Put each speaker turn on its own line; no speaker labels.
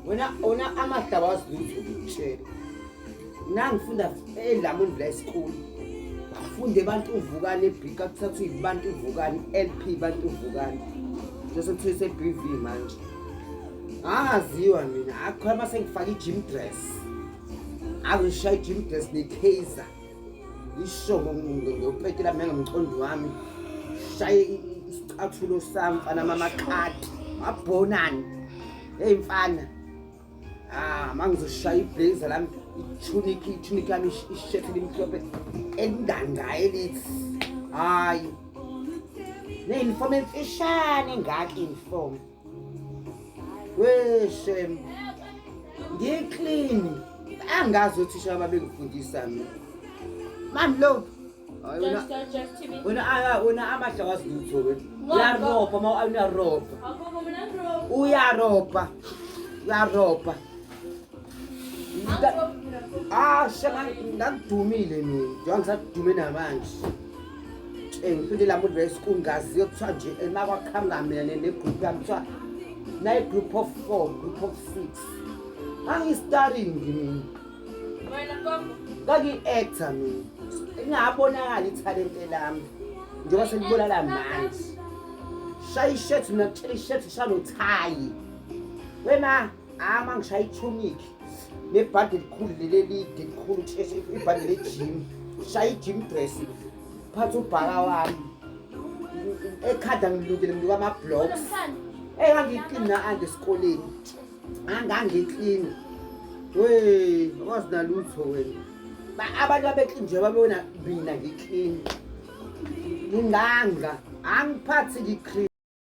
Wena wena amahlaba wazi lutho ngikutshela. Nangifunda eLamoni Villa School. Afunde abantu uvukani eBhika kuthathwa ibantu uvukani LP bantu uvukani. Nje kuthiwa ise-BV manje. Angaziwa mina akho uma sengifaka i-gym dress. Azishaya i-gym dress ne-Kaizer. Isho ngopetela mina ngomqondo wami. Shaye isicathulo sami mfana mamakhadi. Mabhonani. Hey mfana. Ah, mangizoshaya iblazer lami, itunic, itunic yami, ishirt elimhlophe elinganga elithi. Hayi. Ne-uniform emfishane engaka uniform. We shem. Ngiclean. Angazi othisha ababengifundisa mina. Mami lo. Hayi wena. Wena aya wena amahla wazi lutho wena. Uyaroba ma uyaroba. Uyaroba. Uyaroba. Ah, shema ngangidumile mina. Njengoba ngisadume namanje. Ngifike la muntu wesikulu ngaziyo kuthiwa nje emakwaqhamuka mina ne-group yami kuthiwa nayi-group of four, group of six. Ngangi-starring mina.
Wena gogo.
Ngangi-actor mina. Ingabonakali ithalente lami njengoba selibonakala manje. Shaya ishethi mina kutshela ishethi shaya nothayi. Wena ama ngishaya itunic nebhande elikhulu leli elide elikhulu ibhande le-gym. Shaya i-gym dress. Phatha ubhaka wami. Ekhanda ngilukile ngiluka ama-blocks. Hey ngangiklini na ande esikoleni. Angangiklini. We, awazi nalutho wena. Abantu abeklini nje babona mina ngiklini. Nginganga, angiphathi ngiklini.